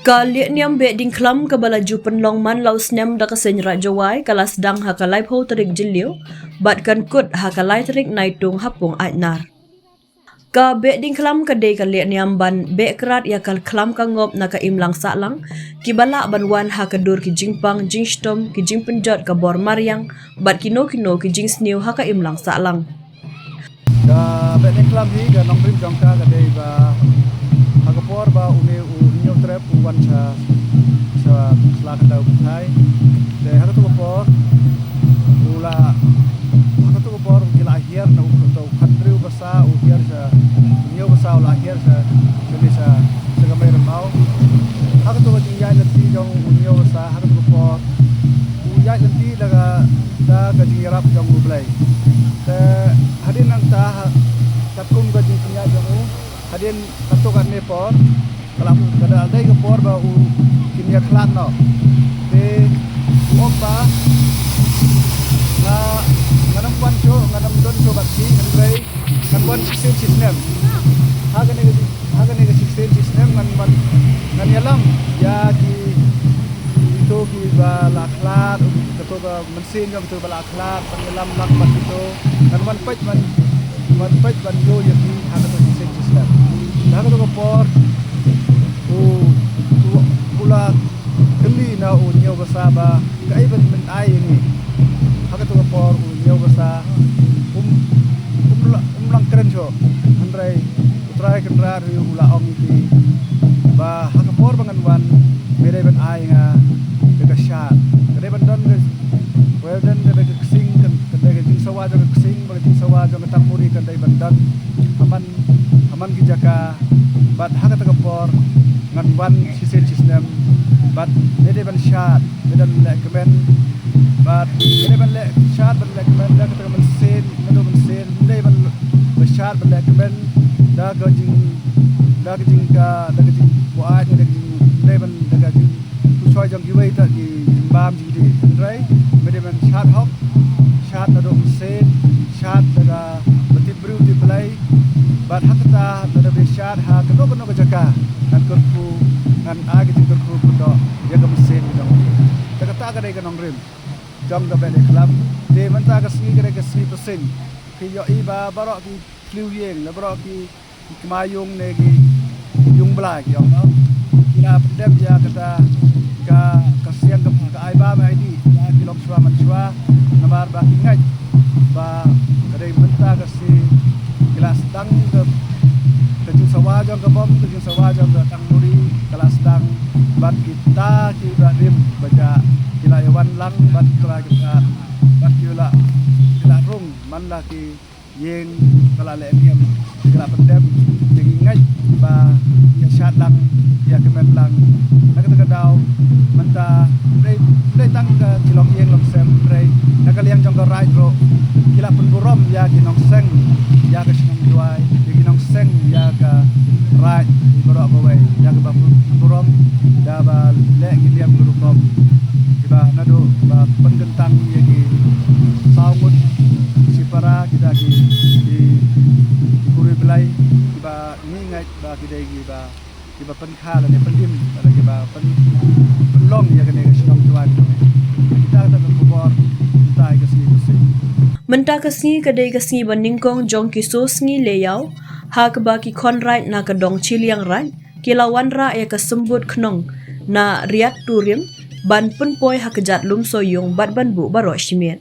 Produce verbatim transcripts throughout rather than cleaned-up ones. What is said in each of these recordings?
Ka lehniam Behdieñkhlam kaba la ju pynlong man la u snem da ka Seng Raij Jowai ka la sdang ha ka laiphew tarik Jylliew bad kan kut ha ka lai tarik Naitung ha Pung Aitnar. Ka Behdieñkhlam ka dei ka lehniam ban behkrat ïa ka khlam ka ngop na ka imlang sahlang kiba lah ban wan ha ka dur ki jingpang jingshitom ki jingpynjot ka bor mariang bad kino kino ki jingsniew ha ka imlang sahlang. Ka Behdieñkhlam hi ka nongrim jong ka ka dei ba ha ka por ba une u Hynñiew Trep u wan sha sha sla ka dau ka thai. Te ha katu ka por u la ha katu ka por ki la hiar na u katu u khatriew basa u hiar sha u Hynñiew basa u la hiar sha sha sha ka Mei Rymmaw. Ha katu ka jingïaid lynti jong u Hynñiew basa ha katu ka por u ïaid lynti da ka da ka jingïarap jong U Blei. Te hadien nangta ha katkum ka jingpynïaid jong u hadien katto katne por ka la ka da dei ka por ba u kin ïa khlad noh. Te u ong ba nga ngan ym wan shuh ngan ym don shuh bad phi hynrei ngan wan shisien shisnem. Ha kane ka ha kane ka shisien shisnem ngan wan ngan ïalam ïa ki kito kiba la khlad kato ka mynsiem jong kito ba la khlad ban ïalam lang bad kito ngan wan peit ban wan peit ban ïoh ïa ki ha kato ka shisien shisnem. Ha kato ka por u u u la kylli na u Hynñiew basa ba kaei ban ban ai ïa ngi. Ha kato ka por u Hynñiew basa um um la um lang kren shuh hynrei U Trai Kynrad u la ong ïa ki ba ha ka por ba ngan wan me dei ban ai nga da ka shad. Ka dei ban don ka ka dei ban don ka dei ka ksing ka dei ka jingsawa jong ka ksing ba ka jingsawa jong ka tangmuri ka dei ban don ha man ha man ki jaka bad ha kata ka por ngan wan shisien shisnem bad me dei ban shad me dei ban leh kmen bad me dei ban leh shad ban leh kmen da kata ka mynsiem naduh mynsiem me dei ban ba shad ban leh kmen da ka jing da ka jing ka da ka jing buaid ne da ka jing dei ban da ka jing tu choi jong kiwei ta ki jingbam jingdih hynrei me dei ban shad hok shad naduh mynsiem shad da ka ba tip briew tip Blei bad ha kata naduh ba shad ha kano kano ka jaka ngan kyrkhu ngan ai ka jingkyrkhu kyrdoh ïa ka mynsiem jong ki. Te kata ka dei ka nongrim jong ka Behdieñkhlam. Te mynta ka sngi ka dei ka sngi Pasing. Ki ïohi ba baroh ki thliew ïing la baroh ki ki kma ïung ne ki ïung bla ki ong no. Ki la pyndep ïa kata ka ka siang ka ka ai ba ma ai di ïa ki long shuwa man shuwa namar ba ki ngeit ba ka dei mynta ka sngi ki la sdang ka ka jingsawa jong ka bom ka jingsawa jong ka tangmuri ka la sdang bad kita ki ba rim ba ja ki la ïa wan lang bad ki la kita bad ki la ki la rung man la ki ïing ka la leh niam ki la pyndem ïa ki ngeit ba ïa shad lang ïa kmen lang na kata ka daw mynta dei dei tang ka ki long ïing long sem dei na ka liang jong ka raid ruh ki la pynburom ïa ki nongseng ïa ka shnong Jowai ïa ki nongseng ïa ka raid baroh kawei ïa kaba pynburom da ba leh ki niam ki rukom kiba naduh ba pynkyntang ïa ki saw ngut shipara kita ki ki ki kurim Blei kiba ngi ngeit ba ki dei kiba kiba pynkha lane pynim lane kiba pyn pynlong ïa kane ka shnong Jowai. Kita kata ka khubor mynta ka sngi ka sngi. Mynta ka sngi ka dei ka sngi ba nyngkong jong ki so sngi leh ïaw ha kaba ki khon raid na ka dong Chilliangraij ki la wanrah ïa ka symbud khnong na Riat Turim ban pynpoi ha ka jat lum Sohiong bad ban buh baroh shi miet.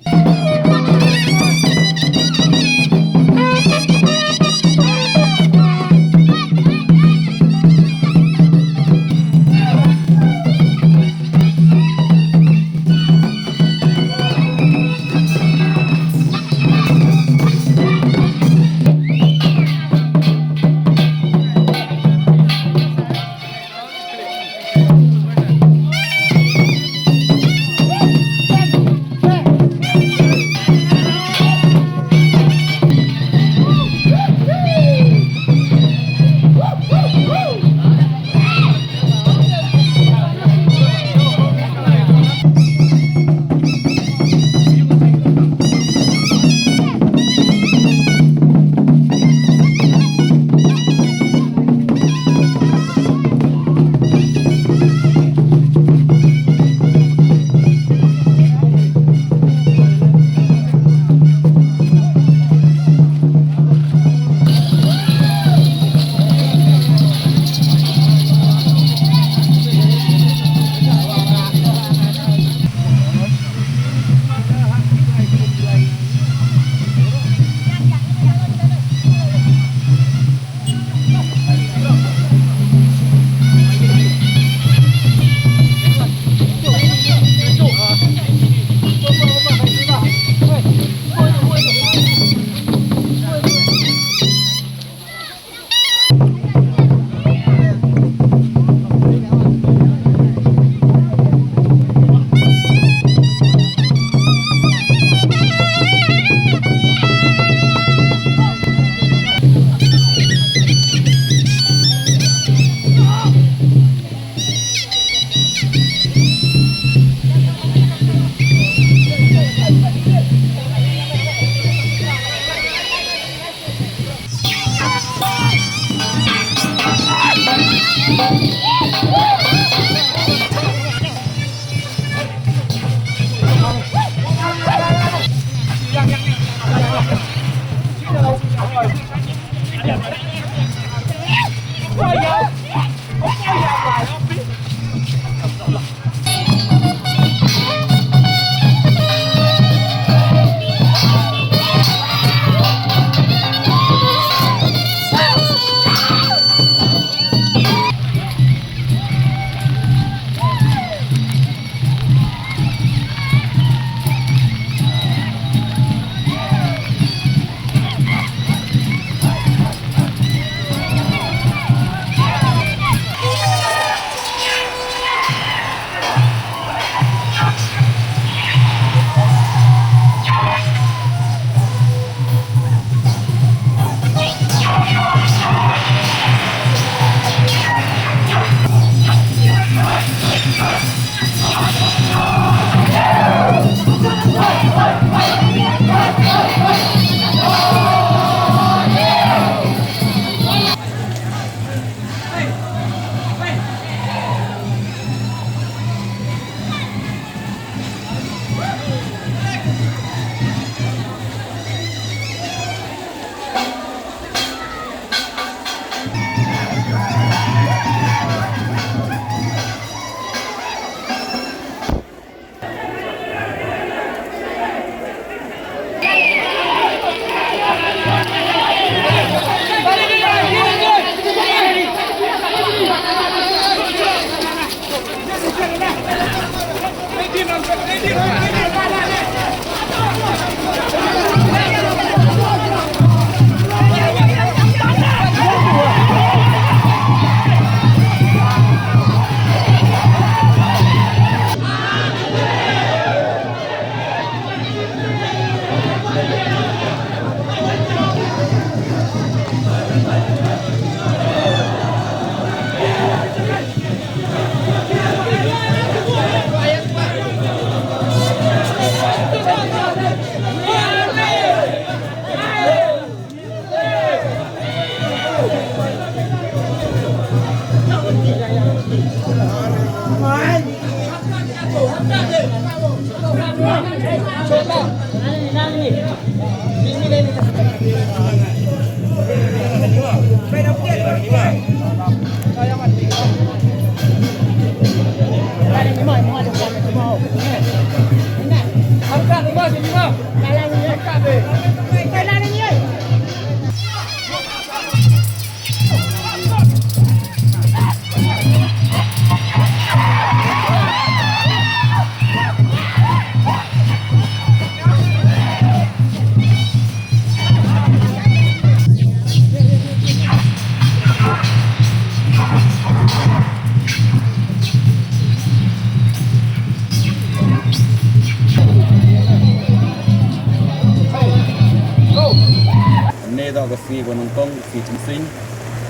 Mynne toh ka sngi ba nyngkong, ka sngi Kynsiñ,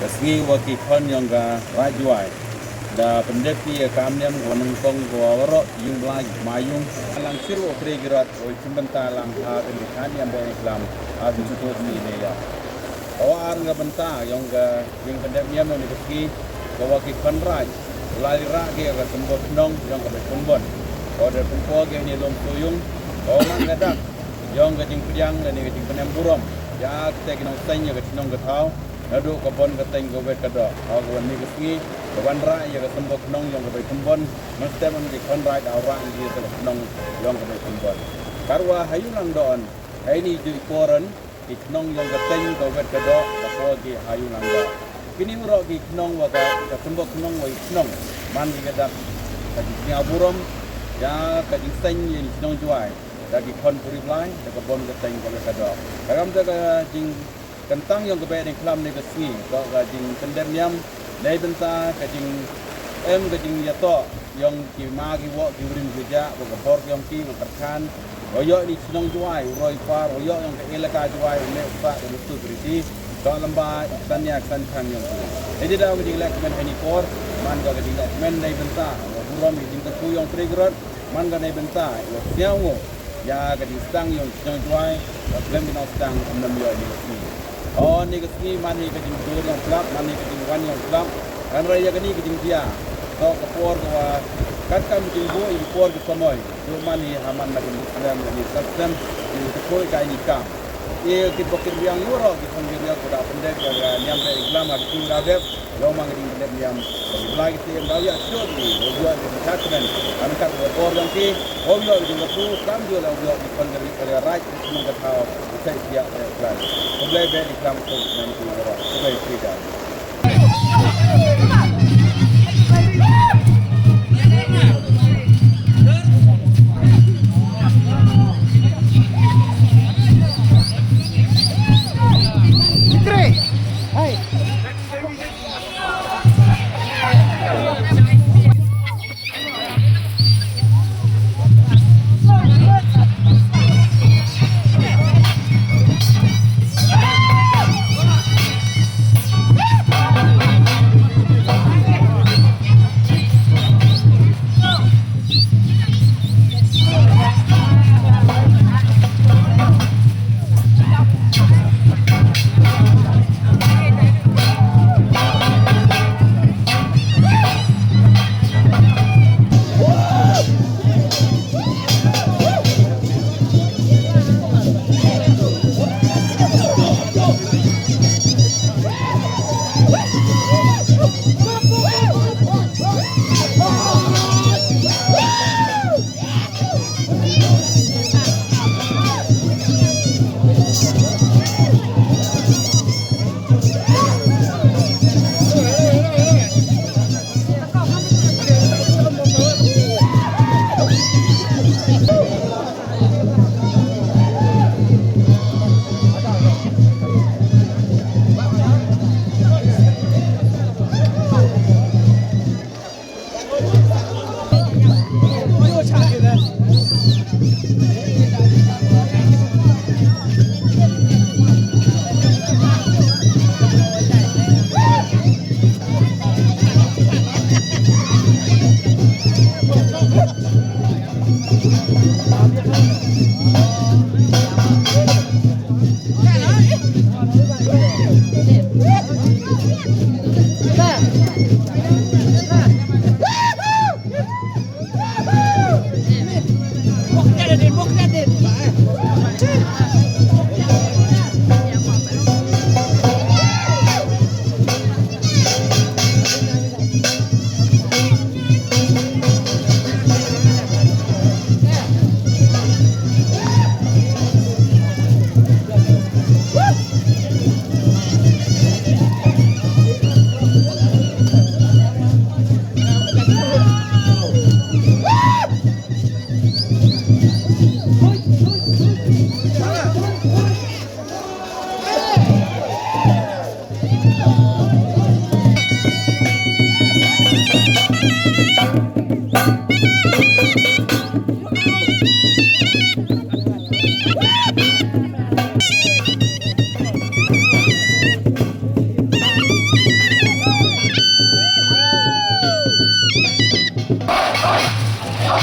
ka sngi ba ki khon jong ka Raij Jwai da pyndep ïa ka kam niam kaba nyngkong kaba waroh ki jingblei ki kma ïung. Lang sir u trei ki rot u shim bynta lang ha ka jingkha niam bad ïa ki khlam ha ka jingkut ni ne ïa. Ka wa ar nga bynta jong ka jingpyndep niam ïa ka sngi ka wa ki khon raij la ri rah ki ïa ka symbol khnong jong ka Beit Pynbon. Ka wa da pynpaw ki ïa ni lum suyung ka wa man ka dak jong ka jingpdiang lane ka jingpynem burom ïa kita ki nongseng ïa ka chnong ka thaw. Naduh ka Bon ka Teng ka Wet ka Doh, ha ka wan ni ka sngi ka wan rah ïa ka symbol khnong jong ka Beit Pynbon. Mynstep ki khon raij da rah ïa ka khnong jong ka Beit Pynbon. Katwa ha ïung lang don ha ini ju i poran ki khnong jong ka Teng ka Wet ka Doh ka por ki ha ïung lang don. Kini waroh ki khnong wa ka, ka symbol khnong wa ki khnong man ki ka dak ka jingsngewbha burom ïa ka jingseng ïa ni chnong Jwai da ki khon puri blai da ka Bon ka Teng ka Wet ka Doh. Ka kam da ka jing Kyntang jong ka beh ding khlam ne ka sngi toh ka jingpyndep niam nei bynta ka jingem ka jingïatoh jong ki ma ki woh ki wrim ki jah wa ka bor jong ki wa kyrkhan wa ïoh ni chnong Jwai u roi par wa ïoh jong ka elaka Jwai u ne u sah u tu priti toh lamba i ksan ïa ksan khang jong ki. Te dei da ka jingleh kmen ha ni por man ka jingleh kmen nei bynta wa burom i jingkyrkhu jong trei grot. Man ka nei bynta ïa u sñiaw nguh ïa ka jingsdang ïa u sñiaw Jwai ka khlem ki nongstang ym nym ïoh ïa ka sngi. O ni ka sngi man hi ka jingdur ïa u klap man hi ka jingwan ïa u klap. Hynrei ïa kani ka jingjia toh ka por ka wa katkam jingbuh ïa ki por ki samoi. Dur man hi ha man la ka jingsnem ïa ni ka snem ïa ka koi ka ni kam. Ïa ki bokit riang ïa u ro ki khon ki riang ka da pyndep ïa ka niam ka iklam ha ki tu da dep. Long mang ding dep niam. Lai ki tiam dau ïa shuh ki, o ïa ki judgment. An kat ka bor long ki, o ïa ki jingkyrkhu, kam ïa la ïa ki khon ka ri ka raij, ki khon ka thaw, ki sai ïa ka lai. Ko blai be di kam ko nan ki ro, ko blai ki da. Victory! Hey! Shuwa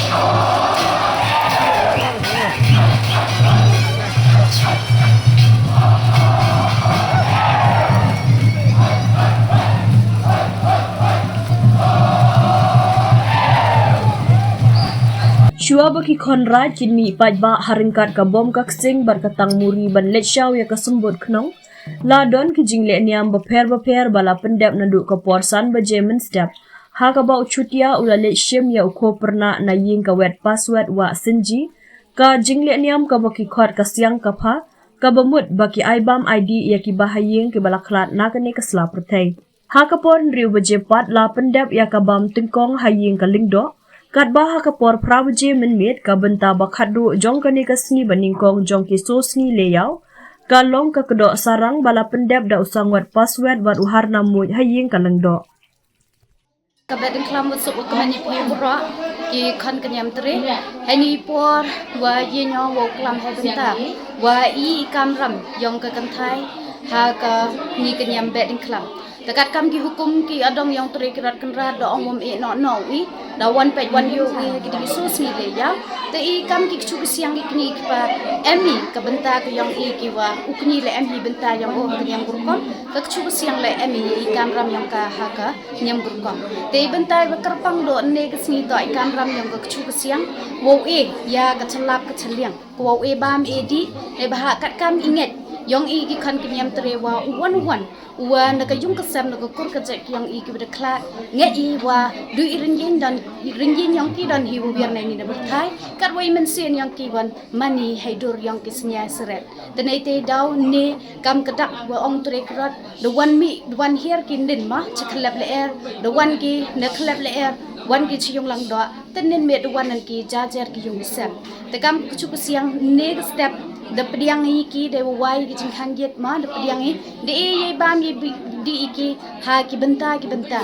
ba ki khon raij kin mih paidbah ha ryngkat ka bom ka ksing bad ka tang muri ban leit shaw ïa ka symbud khnong, la don ki jingleh niam bapher bapher ba la pyndep naduh ka por san baje mynstep, ha kaba u Chutia u la leit shim ïa u Khopyrnah na ïing ka wet Paswet Wah Synji. Ka jingleh niam kaba ki khot ka siang ka pha, kaba mut ba ki ai bam ai dih ïa kiba ha ïing kiba la khlad na kane ka sla pyrthei. Ha ka por hynriew baje pat la pyndep ïa ka bam tyngkong ha ïing ka Lyngdoh. Katba ha ka por phra baje mynmiet, ka bynta ba khatduh jong kane ka sngi ba nyngkong jong ki soo sngi leh ïaw, ka long ka kdoh sarang ba la pyndep da u Sangwat Paswet bad u Harnam Muid ha ïing ka Lyngdoh. Ka Betdingkhlam wat suk wa kmen ïa phi baroh ki khon ka niam tre. Hangne i por wa ïa ñiaw wow klam ha bynta wa i i kamram ïong ka kynthai ha kani ka niam Betdingkhlam. Te katkam ki hukum ki adong ïong Tre Kyrot Kynrad da ong wym eh noh noh i, da wan peit wan ïoh i ha ki dei ki soo sngi leh ïaw. Te i kam ki kchu ki siang ki kñi ki pa, em i ka bynta ka ïong i ki wa u kñi leh em hi bynta ïong o ha ka niam ka rukom, ka kchu ki siang leh em i i kamram ïong ka ha ka niam ka rukom. Te i bynta i wa kyrpang doh ne ka sngi toh i kamram ïong ka kchu ki siang wow eh ïa ka chalap ka chaliang, ka wow eh bam eh dih. Ne ba ha katkam i ngeit ïong i ki khon ka niam tre wa u wan u wan u wa na ka ïung ka sem na ka kur ka jait ki ïong i ki wa da khlad, ngeit i wa du i rynïeng don, rynïeng ïong ki don hi wa wir na ini na pyrthai, katwa i mynsiem ïong ki wan man i hei dur ïong ki sñiaw seret. Te nei te daw ne kam ka dak wa ong Tre Kyrot, da wan mih da wan hiar ki nin ma cha khlep lyer, da wan ki na khlep lyer, wan ki cha ïung Lyngdoh, te nin mih da wan nan ki jajer ki ïung ki sem. Te kam ka kchu ka siang ne ka step da pdiang i ki, da wa wai ki jingkhang giet ma da pdiang i, da e ye bam ye bi-, dih i ki ha ki bynta ki bynta.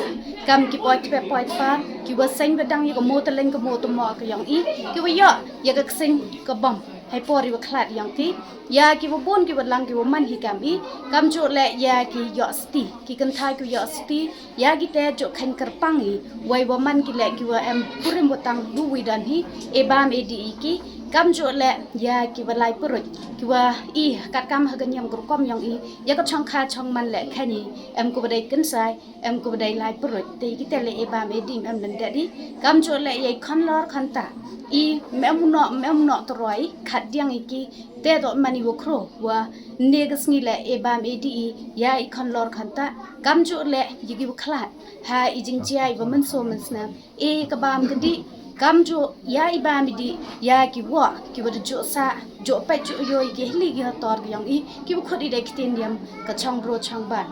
Kam ki poi tpep poi tpar, ki wa seng wa dang ïa ka mo tyleng ka mo tmo ka ïong i, ki wa ïoh ïa ka ksing ka bom hei por i wa khlad ïong ki. Ïa ki wa bun ki wa lang ki wa man hi kam i, kamjooh leh ïa ki ïoh sti, ki kynthai ki ïoh sti, ïa ki te jooh kheiñ kyrpang i, wei wa man ki leh ki wa em kurim wa tang du wi don hi, e bam e dih i ki, kamjooh leh ïa ki wa lai pyrut, ki wa i katkam ha ka niam ka rukom ïong i, ïa ka chong kha chong man leh kheiñ i, em ku wa dei kynsai, em ku wa dei lai pyrut, te i ki te leh e bam e dih em lyndet i, kamjooh leh ïa i khon lor khon ta, i mem u noh, mem u noh troi, khat diang i ki, te doh man i wa khro, wa ne ka sngi leh e bam e dih i, ïa i khon lor khon ta, kamjooh leh ïa ki wa khlad, ha i jingjia i wa mynsoo mynsnam, e ka bam ka dih, kamjooh ïa i bam i dih, ïa ki wa, ki wa da jooh sah, jooh peit jooh ïoh i ki hli ki hator ki ïong i, ki wa khut i dei ktien diam, ka chong bro chong ban.